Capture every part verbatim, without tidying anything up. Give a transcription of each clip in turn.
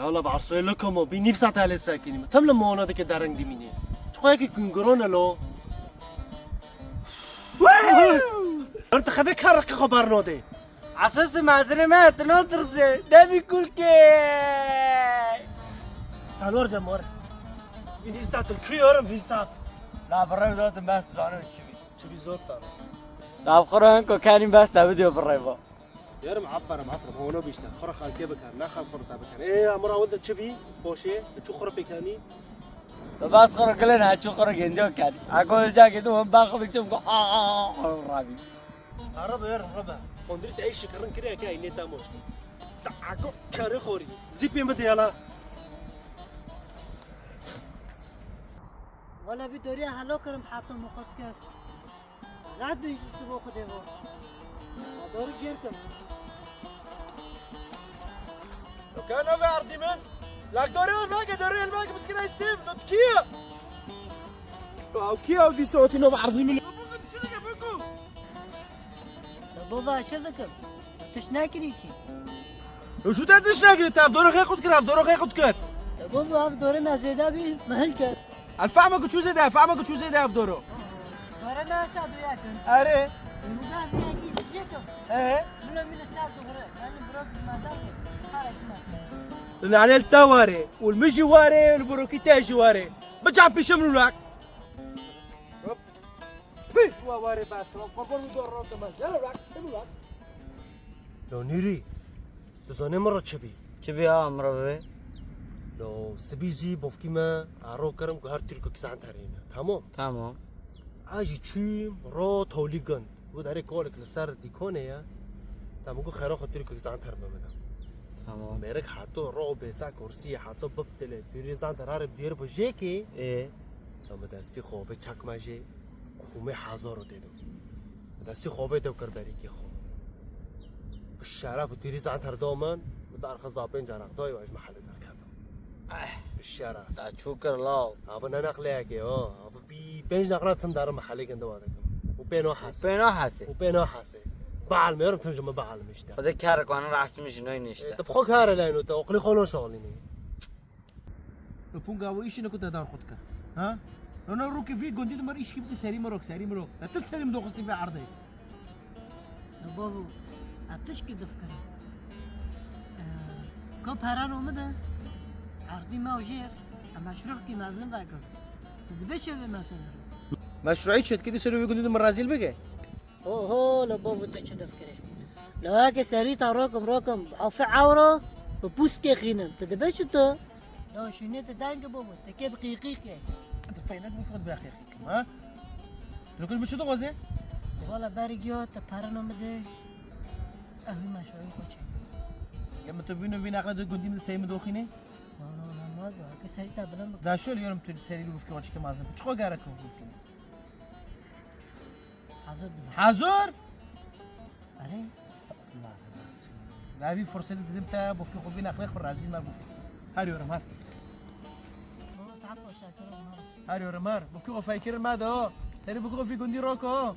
Wala bi ersayê lika ma bî nîv saet helê sekinî min. Tim li mona dike dereng dimînê. Çiqo yekî kungirone lo. Ber te xevê kar reqî xwe ber nodê. Esas tu mezine me, tu natirsê. Devî kulkê. Alor de mor. Bî nîv saet tu kuyarım nîv saet. La bi rew datim bes zanim çi bî. Çi bî zor tane. La bi xwe re hin ku kenî bes te video bi rew ba. Yerim aferin aferin. Hono bîşte. Xwe re xelkê bikar. Ne xelk xwe re te bikar. Ê, emra wende çi bî? Poşê. Çi xwe re pêkenî? Bas xwe re gilên ha, çi xwe re gendiyo kenî. Ako cakê tu him bar xwe dikçim ku ha ha ha ha rabî. Araba yerim raba. Qondirî te êşî kirin kiriye ke eynê te moşt. Te ako kerê xorî. Zîpê min de yala. Wala vî doriya helo kirim heta muqat kir. Rahat bin ji sibo Xwedê bo. Ma dori gêr kim. Lokana ve erdî min. Lak dori ol meke, dori ol meke, biskina istim. Not kiye? Ew kiye ew dîsa otî nov erdî min? Bû çi dike bû? Te bova çi dikim? Tişt nekirî kî. Ew şu te tişt nekirî, te ev doro xê qut kir, ev doro xê qut kir. Te bova ev dore me zêde bî, me hil kir. El fehme ku çû zêde, el fehme ku çû zêde ev doro. Dore me esa duya kin. Erê. Ruda viyekî jê kim. Ee? Milo milo ser duvre. Yani bro mata ki. Kare kime. Lanel te ware, ul mi jî ware, ul burokî te jî ware. Bican pîşim rûlak. Hop. Pih, wa warê bes, wa qurban û dor rot me. Gel urak, gel urak. Lo Nîrî, tu zanê min re çi bî? Çi bî ha, min re bibê? Lo sibî zî bofkî me, ero kirim ku her Tirkek zan terêne. Tamam? Tamam. A jî çûyî ro tewlî gund. Got, erê kolek li ser dîkonê ye. Tamam, got, xêra xwe Tirkek zan ter bimide. Tamam. Mêrik heto ro bêsa kursiyê, heto biftilê. Tu rê zan ter harê duyêr vo jêkê. Ê. Ya min destî xwe vê çekmejê, kûmê hezar û tê do. Min destî xwe vê dew kir berîkê xwe. Bi şeref û tûrî zan ter da min, min dar xist da pênc araq dayê û ez ji mehelê derketim. Eh. Bi şeref. Te çû kir law. Ava ne neqleyekê, ha. Ava bî pênc neqla tim derim mehelê ginde wa dikim. Û pê nahesê. Pê nahesê. Û pê nahesê. Behelmiyorum, tim ji min behelmi işte. Xwedê kar kane rastî min ji noy nişte. E, tu bi xwe kare leyno te, oqlî xwe noşalînî. Li punga we îşî ne ku te dar xwe dike. Ha? Rona rûkê vî gundî di mir îşkî bikî serî mirok, serî mirok. Te til serî min doxistî vê erdê. Li bavo, ez tişkî difikirim. Ee, ka perano min de, erdî me û jêr, em meşrûhkî mezin vekin. Tu dibê çi vê mesele? Meşrûî çetkî di serê wê gundî di min rezîl bike. Oho, li bo tu çi difkirî? Li weke serî ta rokim rokim, afê ewro, bi pûskê xînim. Tu dibê çi tu? Lo şûnê tu deng bo bo, tu kê bi qîqîqê. Tu feynek bi xwe bi qîqîqim, ha? Tu kul bi çi dixwazê? Wala berî giyo, tu perino min de. Ew hî meşoyî xwe çê. Ya min tu vîno vîn aqle de gundî min sey min doxînê? No, no, no, no, no, ke serî ta bilind bik. Da şöyle yorum tu serî bi bifkê xwe çike mazin. Çiqo gerek bi bifkê? Hazır bû. Hazır? Erê. Estağfurullah. Ve bir fırsatı dedim te, bufki xwe vî nexlê xwe razî me bufki. Her yorum her. Baba, saat boş, şakir olma. Her yorum her. Bufki xwe feykirin me de o. Seni bufki xwe vî gundî roko.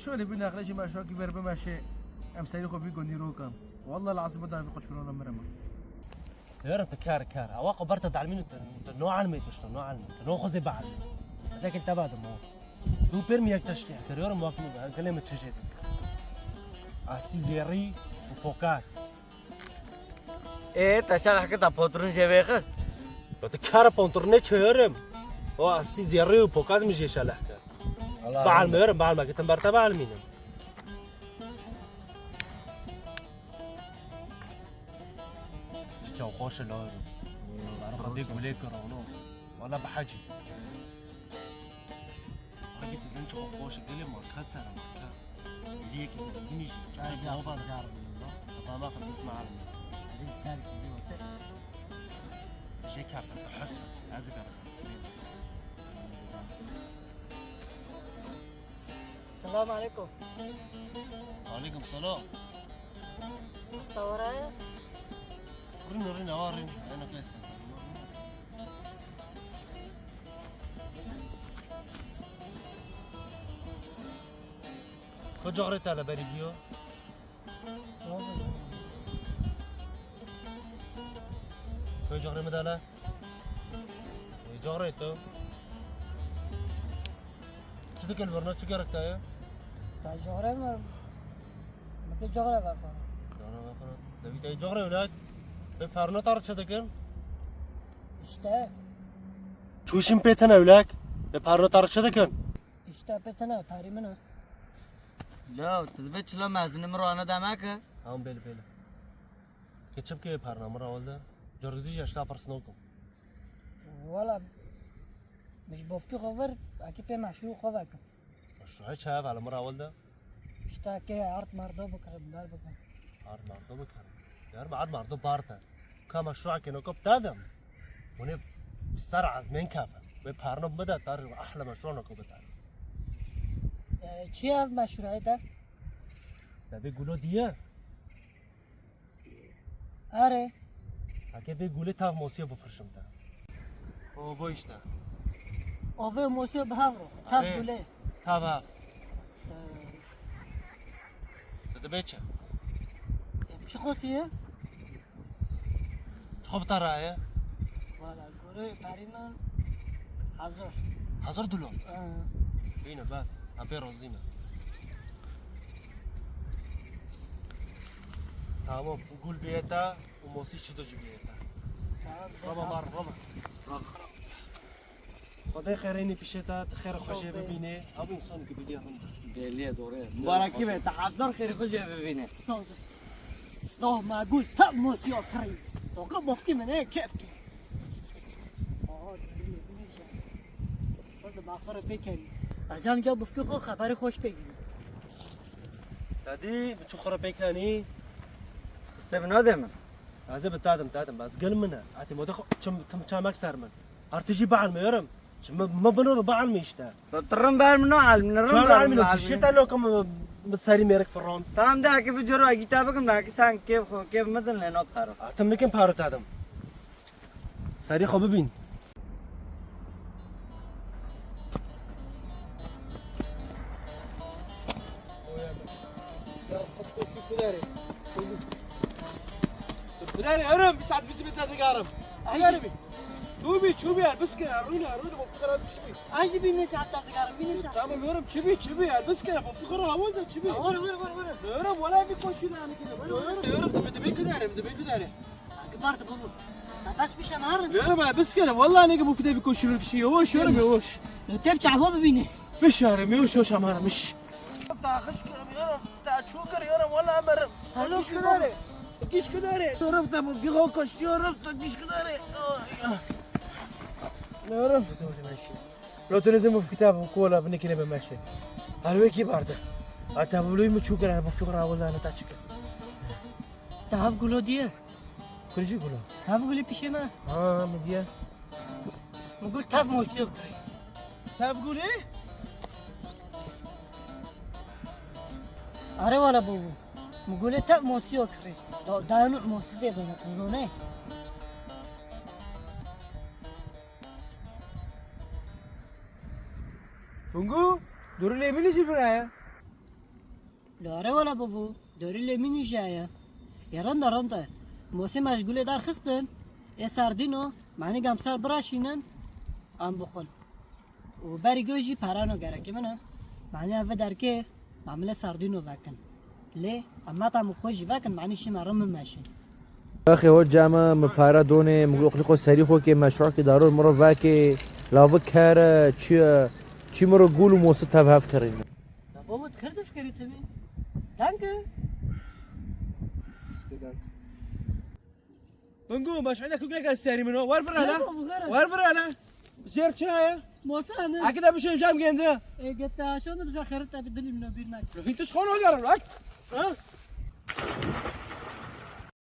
Şöyle bir nexlê jî me şakî ver bime şey. Em seni xwe vî gundî rokan. Vallahi lazim da bir koç bir ona mirema. Yara te kar kar. Awa xwe ber te dalmîn te, te no almê tişto, no almê. Te no xwezê bialmê. Ez ekil te badim o. Tu pêr mi yek tiştê. Te yara muhakeme be. Gelê me çi jê. Astî zêrî û pokar. Ê, te şerh kir te potrun jê vêxist. Te kar potrunê çeyerim. O astî zêrî û pokar mi jê şerh kir. Bialmê yara bialmê ke te ber te bialmînim. Çaw xweş e, lawê min. Xwedê gulê kir, ano. Wala bi hecî. Hecî, tu zin çaw xweş e, gelê marka ser e, marka. Liyekî zengînî jî. Çay bava car. Baba xwe bismar. Jê kar tu hest. Ez kar. Selam aleyküm. Aleyküm selam. Hasta oraya? Rin, rin, awa rin. Ena kese. Koca ret ala beri giyo. Tamam. Coxrê min de le. Ê, coxrê tu. Çi dikin birna, çi gerek te ye? Ta coxrê min. Min ki coxrê vexwe. Coxrê vexwe. Debî te coxrê wlak. Bê perna tar çi dikin? İşte. Çûşin pê tene wlak. Bê perna tar çi dikin? İşte pê tene, perî min o. Lo, tu dibê çilo mezini min rane demeke? Tamam, bêle, bêle. Keçim ke parna min rawalde. Cargı dij yaşta pırsnokum. Wala, min ji bofkî xwe vir, ekî pê meşrû xwe vekim. Meşrû çaye vala min rawalde. İşte ke art mardo bikirim, dar bikim. Art mardo bikirim. Yar art mardo barte. Ka meşrû ke nokop tadım. Bunu bir sar azmen kafe. Ve parna bida tar ahla meşrû nokop tar. E, çi ev meşrû te? Tabi gulo diye. Erê. Heke vê gulê tav mosiyê bifirşim te. O, bu işte. O vê mosiyê bi hev ro. Tav gulê. Tav hev. Ee. Tu dibê çi? Em çi xwesiye? Çi xwe bi te raye? Valla, gulê perî min hazir. Hazir dulo? Ee. Bîne, bes. Em pê rozî ne. Tamam, gul biyete. Û mosî çi do jî biyete. Tamam, baba, mar, baba. Xwedê xêrênî pişê te, tu xêr xwe jê bibînê. Ew însan ki bidî ya min. Belî ye, doğru ye. Mubarekî be, te hezar xêrê xwe jê bibîne. Doh me gul, te mosî ya kirî. Doka bofkî min e, kefkî. Aha, dibînî, dibînî jî. Xwe di baxire pêkenî. Ez em ca bifkî xwe xeberî xweş pêgirî. Tedî, bi çi xwe re pêkenî? Xiste bi nade min. Ez ê bi tadim, tadim. Bas gel min e. Ati mode xo-, çim, tim çamek ser min. Artı jî baalme yorum. Şimdi mi, mi bunu baalme işte. Tirrim ber min o almine, rim çam ber almine min o. Kişi te lokum mi seri merik fırron. Tamam de, ki video ro gita bakım da ki sen kev xo, kev mi din le no paro. Atim nikin paro tadim. Serî xwe bibîn. Birarê, yorum, bir saat bizi biter digarım. Birarê bi. Çubi, çubi yar, biskere, rûne, rûne, bu kadar çubi. An jî bînim saet digarim, bînim saet. Tamam, yorum, çibi, çibi yar, biskere, bu kadar hava da çibi. Yorum, yorum, yorum, yorum. Yorum, wala bir koşu da hani kide. Yorum, yorum, yorum, yorum, yorum, yorum. Akbar da bu. Bas bir şey var. Yorum, abi, biskere, wala ne ki bu kadar bir koşu bir şey. Yavaş, yorum, yavaş. Tep çava bibîne. Biş yarım, yavaş, yavaş, amarım, biş. Taxış kırmıyorum, ta çok kırıyorum, wala amarım. Alo, kidare. Giş kidare. Yorum, ta bu bir koşuyorum, ta giş kidare. Yorum. Lo tu nizî mufkî te bi kola bi nikine bi meşe. Her wê kî barde. Ata bi lûy mi çû kir, her mufkî xwe rawilda ne ta çi kir. Te hev gulo diye? Kurî jî gulo. Hev gulî pişê me. Ha, mi diye. Mi gul tev moytiyo bikirî. Tev gulî? Are wala bû. Mi gulê tev mosiyo kirî. Da, dayanû mosi dê bana, tu zonê. Bungu, durulê min jî vira ye. Lare wala bûbû, dorî lê min jî heye. Ê rinde rinde. Mosê me ji gulê derxistin. Ê serdîno, manî gemser biraşînin, em bixwin. Û berî gul jî perano gerekê min e. Manî em vê derkê, mamilê serdîno vekin. Lê em meta min xwe jî vekin, manî şîme rin min meşin. Axê hoca me, mi para donê, mi got, "Oxlî xwe serî xwe kê, meşruh kê, daror mi ro vekê, lavik kere, çi ye, çi mi ro gul û mosi tev hev kerîne." Ya baba, tu xêr difikerî tevî? Danke. Danke. Bingu, meşruh kuk neke serî min o. Wer vira la. Wer vira la. Jêr çi heye? Mosa ne? Akide bişên cam gende. E, gete aşağı da bize xêr te bir dilim ne bir nak. Hîn tu şon o garan, bak. Ha?